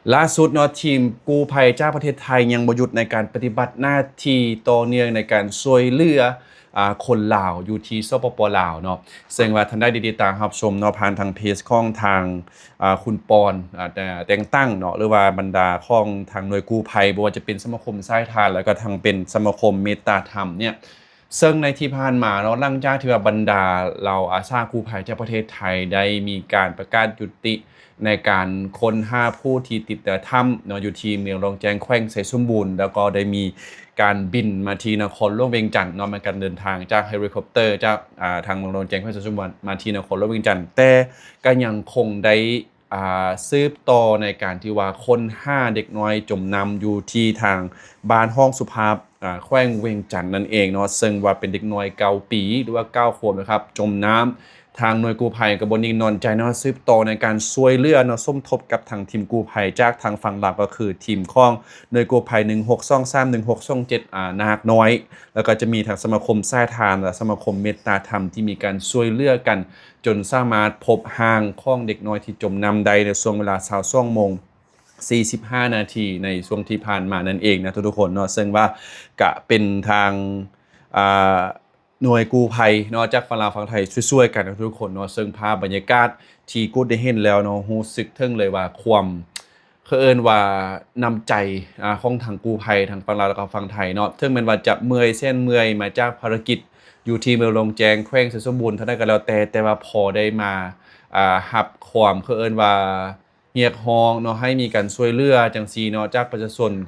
ລ່າສຸດເນາະ ທີມກູ້ໄພຈາກປະເທດໄທຍັງບໍ່ຢຸດໃນການປະຕິບັດໜ້າທີ່ຕໍ່ເນື່ອງໃນການຊ່ວຍເຫຼືອ ອາ ຄົນລາວຢູ່ທີ່ ສປປ ລາວເນາະ. ເຊິ່ງວ່າທ່ານໄດ້ຕິດຕາມຮັບຊົມເນາະ ຜ່ານທາງເພຈຂອງທາງ ອາ ຄຸນປອນ ອາ ແຕ່ ແຕ່ງຕັ້ງເນາະ ຫຼືວ່າບັນດາຂອງທາງໜ່ວຍກູ້ໄພ ບໍ່ວ່າຈະເປັນສະມາຄົມສາຍທານ ແລ້ວກໍທັງເປັນສະມາຄົມເມດຕາທຳເນຍ. ເຊິ່ງໃນທີ່ຜ່ານມາເນາະ ຫຼັງຈາກທີ່ວ່າບັນດາເຫຼົ່າອາສາກູ້ໄພຈາກປະເທດໄທໄດ້ມີການປະກາດຍຸຕິໃນການຄົ້ນຫາຜູ້ທີ່ຕິດຕາຖ້ຳເນາະ ຢູ່ທີ່ເມືອງລອງແຈ້ງ ແຂວງໄຊສົມບູນ ແລ້ວກໍໄດ້ມີການບິນມາທີ່ນະຄອນຫຼວງວຽງຈັນເນາະ ມີການເດີນທາງຈາກເຮລິຄອບເຕີຈາກ ອາ ທາງເມືອງລອງແຈ້ງ ແຂວງໄຊສົມບູນ ມາທີ່ນະຄອນຫຼວງວຽງຈັນ ແຕ່ກໍຍັງຄົງໄດ້ ອາ ສືບຕໍ່ໃນການທີ່ວ່າຄົ້ນຫາເດັກນ້ອຍຈົມນ້ຳຢູ່ທີ່ທາງບ້ານຫ້ອງສຸພາບ ອາ ແຂວງວຽງຈັນນັ້ນເອງເນາະ ເຊິ່ງວ່າເປັນເດັກນ້ອຍເກົ້າປີ ຫຼືວ່າເກົ້າຂວບນະຄັບ ຈົມນ້ຳ. ທາງໜ່ວຍກູ້ໄພກໍບໍ່ນິ່ງນອນໃຈເນາະ ສືບຕໍ່ໃນການຊ່ວຍເຫຼືອເນາະ ສົມທົບກັບທາງທີມກູ້ໄພຈາກທາງຝັ່ງລາວ ກໍຄືທີມຂອງໜ່ວຍກູ້ໄພໜຶ່ງຫົກສອງສາມ ໜຶ່ງຫົກສອງເຈັດ ອາ ນາກນ້ອຍ ແລ້ວກໍຈະມີທັງສະມາຄົມສາຍທານ ແລະ ສະມາຄົມເມດຕາທຳ ທີ່ມີການຊ່ວຍເຫຼືອກັນ ຈົນສາມາດພົບຮ່າງຂອງເດັກນ້ອຍທີ່ຈົມນ້ຳໄດ້ໃນຊ່ວງເວລາຊາວສອງໂມງສີ່ສິບຫ້ານາທີ ໃນຊ່ວງທີ່ຜ່ານມານັ້ນເອງນະທຸກໆຄົນເນາະ. ເຊິ່ງວ່າກະເປັນທາງ ອາ ໜ່ວຍກູ້ໄພເນາະ ຈາກຝັ່ງລາວຝັ່ງໄທຊ່ວຍໆກັນນະທຸກໆຄົນເນາະ. ເຊິ່ງພາບບັນຍາກາດທີ່ກຸດໄດ້ເຫັນແລ້ວເນາະ ຮູ້ສຶກເຖິງເລີຍວ່າຄວາມ ເຂົາເອີ້ນວ່ານ້ຳໃຈ ອາ ຂອງທາງກູ້ໄພ ທັງຝັ່ງລາວ ແລະ ກໍຝັ່ງໄທເນາະ ເຖິງແມ່ນວ່າຈະເມື່ອຍແສນເມື່ອຍມາຈາກພາລະກິດຢູ່ທີ່ເມືອງລອງແຈ້ງ ແຂວງໄຊສົມບູນ ເທົ່າໃດກໍແລ້ວແຕ່ ແຕ່ວ່າພໍໄດ້ມາ ອາ ຮັບຄວາມ ເຂົາເອີ້ນວ່າຮຽກຮ້ອງເນາະ ໃຫ້ມີການຊ່ວຍເຫຼືອຈັ່ງຊີ້ເນາະ ຈາກປະຊາຊົນ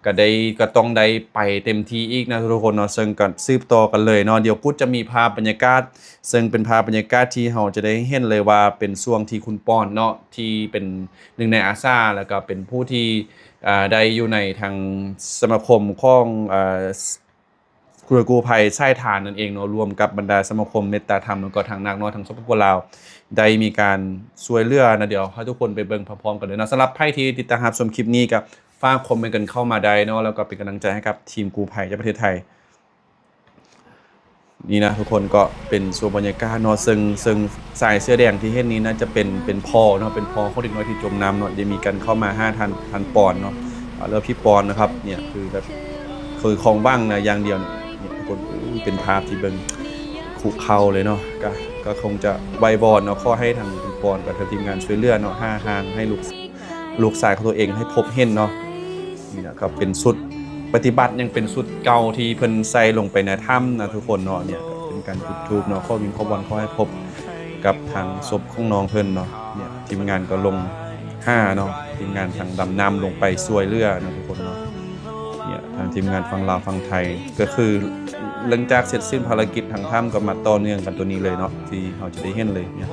ກໍໄດ້ ກໍຕ້ອງໄດ້ໄປເຕັມທີ່ອີກນະທຸກໆຄົນເນາະ. ເຊິ່ງກໍສືບຕໍ່ກັນເລີຍເນາະ ດຽວກຸດຈະມີພາບບັນຍາກາດ ເຊິ່ງເປັນພາບບັນຍາກາດທີ່ເຮົາຈະໄດ້ເຫັນເລີຍວ່າເປັນຊ່ວງທີ່ຄຸນປອນເນາະ ທີ່ເປັນໜຶ່ງໃນອາສາ ແລ້ວກໍເປັນຜູ້ທີ່ ອາ ໄດ້ຢູ່ໃນທາງສະມາຄົມຂອງ ອາ ໜ່ວຍກູ້ໄພສາຍທານນັ້ນເອງເນາະ ລວມກັບບັນດາສະມາຄົມເມດຕາທຳ ແລ້ວກໍທາງນາກນ້ອຍທາງ ສປປ ລາວ ໄດ້ມີການຊ່ວຍເຫຼືອນະ. ດຽວໃຫ້ທຸກຄົນໄປເບິ່ງພ້ອມໆກັນເລີຍເນາະ. ສຳລັບໃຜທີ່ຕິດຕາມຮັບຊົມຄລິບນີ້ ກໍຝາກຄອມເມັນກັນເຂົ້າມາໄດ້ເນາະ ແລ້ວກໍເປັນກຳລັງໃຈໃຫ້ກັບທີມກູ້ໄພຈາກປະເທດໄທ ນີ້ນະທຸກຄົນ ກໍເປັນຊ່ວງບັນຍາກາດເນາະ ເຊິ່ງ ເຊິ່ງຊາຍເສື້ອແດງທີ່ເຫັນນີ້ໜ້າຈະເປັນ ເປັນພໍ່ເນາະ ເປັນພໍ່ຂອງເດັກນ້ອຍທີ່ຈົມນ້ຳເນາະ. ໄດ້ມີການເຂົ້າມາຫາທ່ານ ທ່ານປອນເນາະ ເອີ ຫຼືວ່າພີ່ປອນນະຄັບ. ເນຍ ຄືແບບ ຄືຄວາມຫວັງນະຢ່າງດຽວເນຍ ເນຍທຸກຄົນ. ໂອ້ຍ ເປັນພາບທີ່ເບິ່ງຄຸເຂົ່າເລີຍເນາະ ກະ ກໍຄົງຈະໄຫວ້ວອນເນາະ ຂໍໃຫ້ທາງ ທາງປອນກັບທາງທີມງານຊ່ວຍເຫຼືອເນາະ ຫາຮ່າງໃຫ້ລູກ ລູກຊາຍຂອງຕົວເອງໃຫ້ພົບເຫັນເນາະ. ນີ້ນະ ກໍເປັນຊຸດປະຕິບັດ ຍັງເປັນຊຸດເກົ່າທີ່ເພິ່ນໃສ່ລົງໄປໃນຖ້ຳນະທຸກຄົນເນາະ. ເນຍ ກໍເປັນການຈຸດທູບເນາະ ຂໍວິງຂໍວອນ ຂໍໃຫ້ພົບກັບທາງສົບຂອງນ້ອງເພິ່ນເນາະ. ເນຍ ທີມງານກໍລົງຫາເນາະ ທີມງານທາງດຳນ້ຳລົງໄປຊ່ວຍເຫຼືອນະທຸກຄົນເນາະ. ເນຍ ທາງທີມງານຝັ່ງລາວຝັ່ງໄທ ກໍຄືຫຼັງຈາກເສັດສິ້ນພາລະກິດທາງຖ້ຳ ກໍມາຕໍ່ເນື່ອງກັນຕົວນີ້ເລີຍເນາະ ທີ່ເຮົາຈະໄດ້ເຫັນເລີຍເນຍ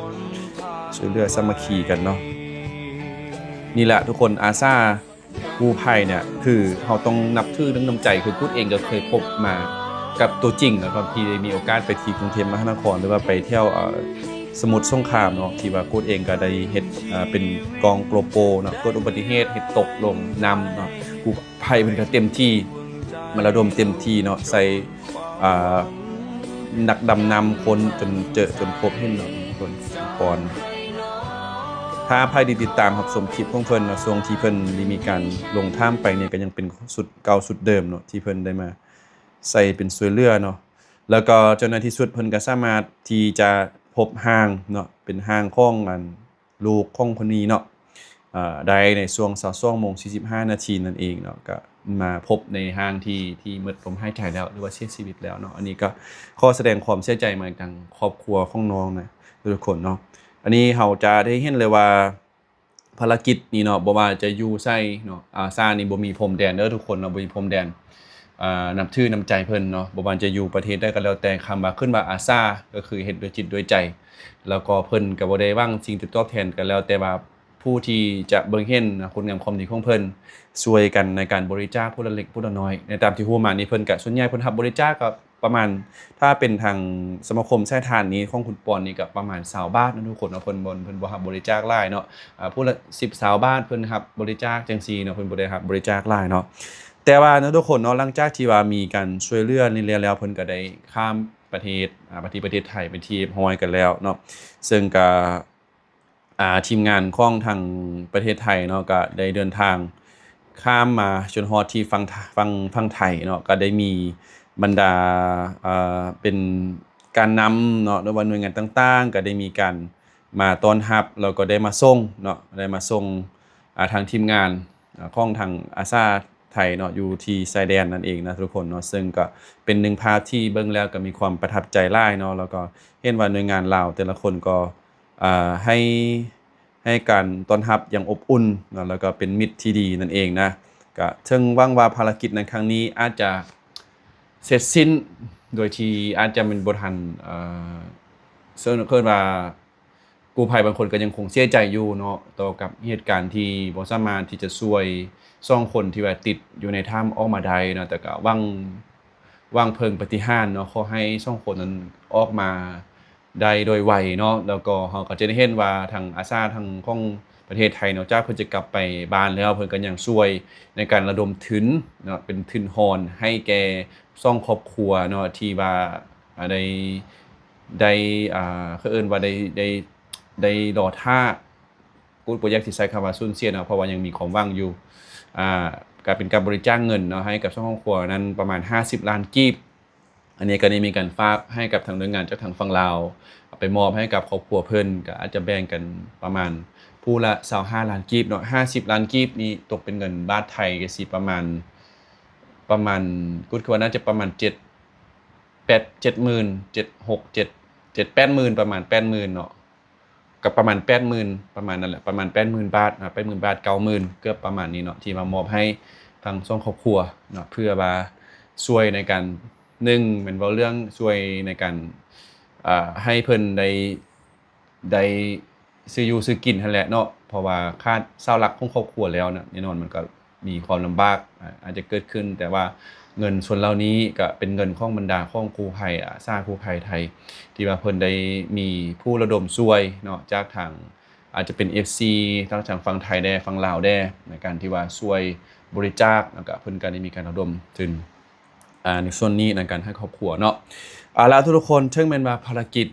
ຊ່ວຍເຫຼືອສາມັກຄີກັນເນາະ. ນີ້ແຫຼະທຸກຄົນ ອາສາກູ້ໄພເນຍ ຄືເຮົາຕ້ອງນັບຖືເລື່ອງນ້ຳໃຈ ຄືກຸດເອງກໍເຄີຍພົບມາກັບຕົວຈິງ ແລ້ວກໍທີ່ໄດ້ມີໂອກາດໄປທີ່ກຸງເທບມະຫານະຄອນ ຫຼືວ່າໄປແຖວ ເອີ ສະໝຸດສົງຄາມເນາະ ທີ່ວ່າກຸດເອງກໍໄດ້ເຮັດ ເອີ ເປັນກ້ອງໂກໂປເນາະ ເກີດອຸບັດຕິເຫດ ເຮັດຕົກລົງນ້ຳເນາະ ກູ້ໄພເພິ່ນກໍເຕັມທີ່ ມາລະດົມເຕັມທີ່ເນາະ ໃສ່ ອ່າ ນັກດຳນ້ຳຄົ້ນຈົນເຈີ ຈົນພົບເຫັນເນາະທຸກຄົນ. ກ່ອນ ຖ້າໃຜໄດ້ຕິດຕາມຮັບຊົມຄລິບຂອງເພິ່ນເນາະ ຊ່ວງທີ່ເພິ່ນໄດ້ມີການລົງຖ້ຳໄປນີ້ ກໍຍັງເປັນຊຸດເກົ່າຊຸດເດີມເນາະ ທີ່ເພິ່ນໄດ້ມາໃສ່ເປັນຊ່ວຍເຫຼືອເນາະ. ແລ້ວກໍຈົນໃນທີ່ສຸດເພິ່ນກໍສາມາດທີ່ຈະພົບຮ່າງເນາະ ເປັນຮ່າງຂອງອັນ ລູກຂອງເພິ່ນນີ້ເນາະ ເອີ ໄດ້ໃນຊ່ວງຊາວສອງໂມງສີ່ສິບຫ້ານາທີນັ້ນເອງເນາະ ກໍມາພົບໃນຮ່າງທີ່ ທີ່ໝົດລົມຫາຍໃຈແລ້ວ ຫຼືວ່າເສຍຊີວິດແລ້ວເນາະ. ອັນນີ້ກໍຂໍສະແດງຄວາມເສຍໃຈມາທາງຄອບຄົວຂອງນ້ອງນະທຸກໆຄົນເນາະ. ອັນນີ້ເຮົາຈະໄດ້ເຫັນເລີຍວ່າ ພາລະກິດນີ້ເນາະ ບໍ່ວ່າຈະຢູ່ໃສເນາະ ອາສານີ້ບໍ່ມີພົມແດນເດີທຸກຄົນເນາະ ບໍ່ມີພົມແດນ. ເອີ ນັບຖືນ້ຳໃຈເພິ່ນເນາະ ບໍ່ວ່າຈະຢູ່ປະເທດໃດກໍແລ້ວແຕ່ ຄຳວ່າ ຄຳວ່າອາສາ ກໍຄືເຮັດດ້ວຍຈິດດ້ວຍໃຈ ແລ້ວກໍເພິ່ນກໍບໍ່ໄດ້ຫວັງສິ່ງຕອບແທນ ກໍແລ້ວແຕ່ວ່າຜູ້ທີ່ຈະເບິ່ງເຫັນຄຸນງາມຄວາມດີຂອງເພິ່ນ ຊ່ວຍກັນໃນການບໍລິຈາກຜູ້ລະເລັກຜູ້ລະນ້ອຍ. ໃນຕາມທີ່ຮູ້ມານີ້ ເພິ່ນກໍສ່ວນໃຫຍ່ເພິ່ນຮັບບໍລິຈາກກໍປະມານ ຖ້າເປັນທາງສະມາຄົມສາຍທານນີ້ຂອງຄຸນປອນນີ້ກໍປະມານຊາວບາດເນາະທຸກຄົນເນາະ ເພິ່ນບໍ່ ເພິ່ນບໍ່ຮັບບໍລິຈາກຫຼາຍເນາະ ອາ ຜູ້ລະສິບ ຊາວບາດເພິ່ນຮັບບໍລິຈາກຈັ່ງຊີ້ເນາະ ເພິ່ນບໍ່ໄດ້ຮັບບໍລິຈາກຫຼາຍເນາະ. ແຕ່ວ່າເນາະທຸກຄົນເນາະ ຫຼັງຈາກທີ່ວ່າມີການຊ່ວຍເຫຼືອນີ້ແລ້ວ ເພິ່ນກໍໄດ້ຂ້າມປະເທດ ອາ ມາທີ່ປະເທດໄທເປັນທີ່ຮຽບຮ້ອຍກັນແລ້ວເນາະ ເຊິ່ງກໍ ອ່າ ທີມງານຂອງທາງປະເທດໄທເນາະ ກໍໄດ້ເດີນທາງຂ້າມມາຈົນຮອດທີ່ຝັ່ງ ຝັ່ງ ຝັ່ງໄທເນາະ ກໍໄດ້ມີບັນດາ ອ່າ ເປັນການນຳເນາະ ຫຼືວ່າໜ່ວຍງານຕ່າງໆ ກໍໄດ້ມີການມາຕ້ອນຮັບ ແລ້ວກໍໄດ້ມາສົ່ງເນາະ ໄດ້ມາສົ່ງ ອ່າ ທາງທີມງານ ອ່າ ຂອງທາງອາສາໄທເນາະ ຢູ່ທີ່ຊາຍແດນນັ້ນເອງນະທຸກຄົນເນາະ. ເຊິ່ງກໍເປັນໜຶ່ງພາບທີ່ເບິ່ງແລ້ວກໍມີຄວາມປະທັບໃຈຫຼາຍເນາະ ແລ້ວກໍເຫັນວ່າໜ່ວຍງານລາວແຕ່ລະຄົນກໍ ອ່າ ໃຫ້ ໃຫ້ການຕ້ອນຮັບຢ່າງອົບອຸ່ນເນາະ ແລ້ວກໍເປັນມິດທີ່ດີນັ້ນເອງນະ. ກະເຊິ່ງຫວັງວ່າພາລະກິດໃນຄັ້ງນີ້ອາດຈະເສັດສິ້ນ ໂດຍທີ່ອາດຈະແມ່ນບໍ່ທັນ ເອີ ເຊິ່ງເອີ້ນວ່າ ກູ້ໄພບາງຄົນກໍຍັງຄົງເສຍໃຈຢູ່ເນາະ ຕໍ່ກັບເຫດການທີ່ບໍ່ສາມາດທີ່ຈະຊ່ວຍສອງຄົນທີ່ວ່າຕິດຢູ່ໃນຖ້ຳອອກມາໄດ້ເນາະ. ແຕ່ກໍຫວັງ ຫວັງເພິ່ງປາຕິຫານເນາະ ຂໍໃຫ້ສອງຄົນນັ້ນອອກມາໄດ້ໂດຍໄວເນາະ. ແລ້ວກໍເຮົາກໍຈະໄດ້ເຫັນວ່າທາງອາສາທາງຂອງປະເທດໄທ ນອກຈາກເພິ່ນຈະກັບໄປບ້ານແລ້ວ ເພິ່ນກໍຍັງຊ່ວຍໃນການລະດົມທຶນເນາະ ເປັນທຶນຮອນໃຫ້ແກ່ສອງຄອບຄົວເນາະ ທີ່ວ່າ ອ່າ ໄດ້ ໄດ້ ອ່າ ເຂົາເອີ້ນວ່າໄດ້ ໄດ້ ໄດ້ລໍຖ້າ ກູດບໍ່ຢາກຊິໃຊ້ຄຳວ່າສູນເສຍເນາະ ເພາະວ່າຍັງມີຄວາມຫວັງຢູ່. ອ່າ ກະເປັນການບໍລິຈາກເງິນເນາະ ໃຫ້ກັບສອງຄອບຄົວນັ້ນປະມານຫ້າສິບລ້ານກີບ. ອັນນີ້ກໍໄດ້ມີການຝາກໃຫ້ກັບທາງໜ່ວຍງານຈາກທາງຝັ່ງລາວ ເອົາໄປມອບໃຫ້ກັບຄອບຄົວເພິ່ນ ກໍອາດຈະແບ່ງກັນປະມານຜູ້ລະຊາວຫ້າລ້ານກີບເນາະ. ຫ້າສິບລ້ານກີບນີ້ຕົກເປັນເງິນບາດໄທກໍຊິປະມານ ປະມານ ກູດຄິດວ່າໜ້າຈະປະມານເຈັດ ແປດ ເຈັດໝື່ນ ເຈັດ ຫົກ ເຈັດ ເຈັດ ແປດໝື່ນ ປະມານແປດໝື່ນເນາະ ກໍປະມານແປດໝື່ນ ປະມານນັ້ນແຫຼະ ປະມານແປດໝື່ນບາດນະ ແປດໝື່ນບາດ ເກົ້າໝື່ນ ເກືອບປະມານນີ້ເນາະ ທີ່ວ່າມອບໃຫ້ທັງສອງຄອບຄົວເນາະ ເພື່ອວ່າຊ່ວຍໃນການ ໜຶ່ງ ແມ່ນເວົ້າເລື່ອງຊ່ວຍໃນການ ອ່າ ໃຫ້ເພິ່ນໄດ້ ໄດ້ຊື້ຢູ່ຊື້ກິນຫັ້ນແຫຼະເນາະ ເພາະວ່າຂາດເສົາຫຼັກຂອງຄອບຄົວແລ້ວນະ ແນ່ນອນມັນກໍມີຄວາມລຳບາກ ອາ ອາດຈະເກີດຂຶ້ນ ແຕ່ວ່າເງິນສ່ວນເຫຼົ່ານີ້ກໍເປັນເງິນຂອງບັນດາຂອງກູ້ໄພ ອາສາກູ້ໄພໄທ ທີ່ວ່າເພິ່ນໄດ້ມີຜູ້ລະດົມຊ່ວຍເນາະ ຈາກທາງ ອາດຈະເປັນເອັຟຊີ ທັງທາງຝັ່ງໄທແດ່ ຝັ່ງລາວແດ່ ໃນການທີ່ວ່າຊ່ວຍບໍລິຈາກ ແລ້ວກໍເພິ່ນກໍໄດ້ມີການລະດົມທຶນ ອາ ໃນສ່ວນນີ້ໃນການໃຫ້ຄອບຄົວເນາະ. ເອົາລະທຸກໆຄົນ ເຖິງແມ່ນວ່າພາລະກິດ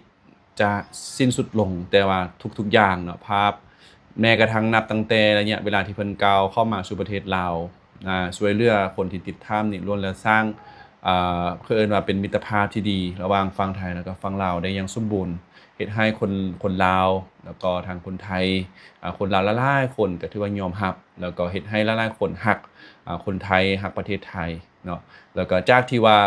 ຈະສິ້ນສຸດລົງ ແຕ່ວ່າທຸກໆຢ່າງເນາະ ພາບ ແມ້ກະທັ່ງນັບຕັ້ງແຕ່ໄລຍະເວລາທີ່ເພິ່ນກ້າວເຂົ້າມາສູ່ປະເທດລາວ ອາ ຊ່ວຍເຫຼືອຄົນທີ່ຕິດຖ້ຳນີ້ ລ້ວນແລ້ວສ້າງ ເຂົາເອີ້ນວ່າເປັນມິດຕະພາບທີ່ດີລະຫວ່າງຝັ່ງໄທ ແລ້ວກໍຝັ່ງລາວໄດ້ຢ່າງສົມບູນ ເຮັດໃຫ້ຄົນ ຄົນລາວ ແລ້ວກໍທາງຄົນໄທ ອາ ຄົນລາວຫຼາຍໆຄົນກໍຖືວ່າຍອມຮັບ ແລ້ວກໍເຮັດໃຫ້ຫຼາຍໆຄົນຮັກ ອາ ຄົນໄທ ຮັກປະເທດໄທເນາະ. ແລ້ວກໍຈາກທີ່ວ່າ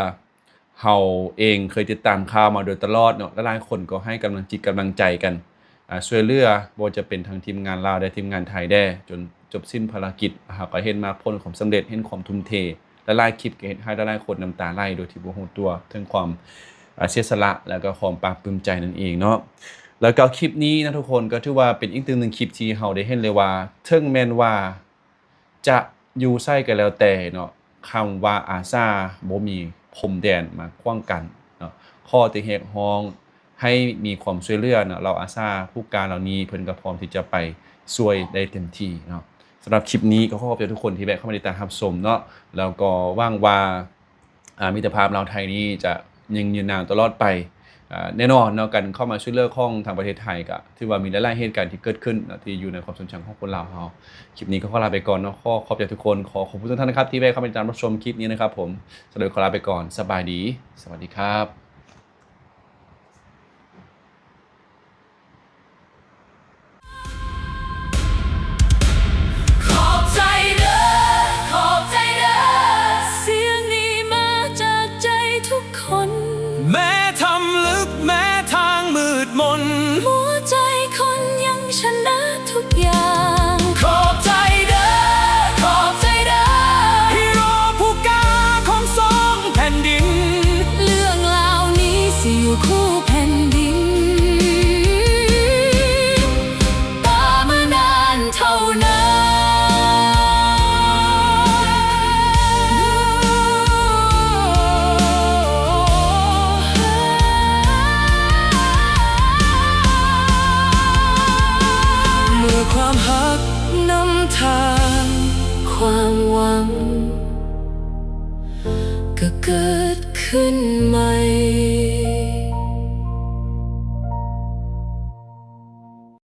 ເຮົາເອງເຄີຍຕິດຕາມຂ່າວມາໂດຍຕະຫຼອດເນາະ ຫຼາຍໆຄົນກໍໃຫ້ກຳລັງຈິດກຳລັງໃຈກັນ ອາ ຊ່ວຍເຫຼືອ ບໍ່ວ່າຈະເປັນທັງທີມງານລາວແດ່ ທີມງານໄທແດ່ ຈົນຈົບສິ້ນພາລະກິດ ເຮົາກໍເຫັນມາກຜົນຄວາມສຳເລັດ ເຫັນຄວາມທຸ່ມເທ ຫຼາຍໆຄລິບກໍເຮັດໃຫ້ຫຼາຍໆຄົນນ້ຳຕາໄຫຼໂດຍທີ່ບໍ່ຮູ້ຕົວ ເຖິງຄວາມ ອາ ເສຍສະຫຼະ ແລ້ວກໍຄວາມປາບປຶ້ມໃຈນັ້ນເອງເນາະ. ແລ້ວກໍຄລິບນີ້ນະທຸກຄົນ ກໍຖືວ່າເປັນອີກຕື່ມໜຶ່ງຄລິບທີ່ເຮົາໄດ້ເຫັນເລີຍວ່າ ເຖິງແມ່ນວ່າ ຈະຢູ່ໃສກໍແລ້ວແຕ່ເນາະ ຄຳວ່າອາສາບໍ່ມີພົມແດນມາຂວາງກັ້ນເນາະ ຂໍແຕ່ຮຽກຮ້ອງໃຫ້ມີຄວາມຊ່ວຍເຫຼືອເນາະ ເຫຼົ່າອາສາຜູ້ກ້າເຫຼົ່ານີ້ ເພິ່ນກໍພ້ອມທີ່ຈະໄປຊ່ວຍໄດ້ເຕັມທີ່ເນາະ. ສຳລັບຄລິບນີ້ກໍຂໍຂອບໃຈທຸກຄົນທີ່ແວະເຂົ້າມາຕິດຕາມຮັບຊົມເນາະ ແລ້ວກໍຫວັງວ່າ ອາ ມິດຕະພາບລາວໄທນີ້ຈະ ຍັງຍືນນານຕະຫຼອດໄປ. ອາ ແນ່ນອນເນາະ ການເຂົ້າມາຊ່ວຍເຫຼືອຂອງທາງປະເທດໄທ ກະຖືວ່າມີຫຼາຍໆເຫດການທີ່ເກີດຂຶ້ນເນາະ ທີ່ຢູ່ໃນຄວາມຊົງຈຳຂອງຄົນລາວເຮົາ. ຄລິບນີ້ກໍຂໍລາໄປກ່ອນເນາະ ຂໍຂອບໃຈທຸກຄົນ ຂໍຂອບຄຸນທຸກທ່ານນະຄັບ ທີ່ແວະເຂົ້າມາຕິດຕາມຮັບຊົມຄລິບນີ້ນະຄັບຜົມ. ສຳລັບນີ້ຂໍລາໄປກ່ອນ ສະບາຍດີ ສະຫວັດດີຄັບ. ຂອບໃຈເດີ ຂອບໃຈເດີ ສຽງນີ້ມາຈາກໃຈທຸກຄົນ ແມ້ຖ້ຳລຶກ ແມ້ທາງມືດມົນ ຫົວໃຈຄົນຍັງຊະນະທຸກຢ່າງ ຂອບໃຈເດີ ຂອບໃຈເດີ ຮີໂຣຜູ້ກ້າຂອງສອງແຜ່ນດິນ ເລື່ອງລາວນີ້ຊິຢູ່ຄູ່ແຜ່ນດິນ ກາມານານເທົ່ານັ້ນ ເມື່ອຄວາມຮັກນຳທາງ ຄວາມຫວັງກໍເກີດຂຶ້ນໃໝ່.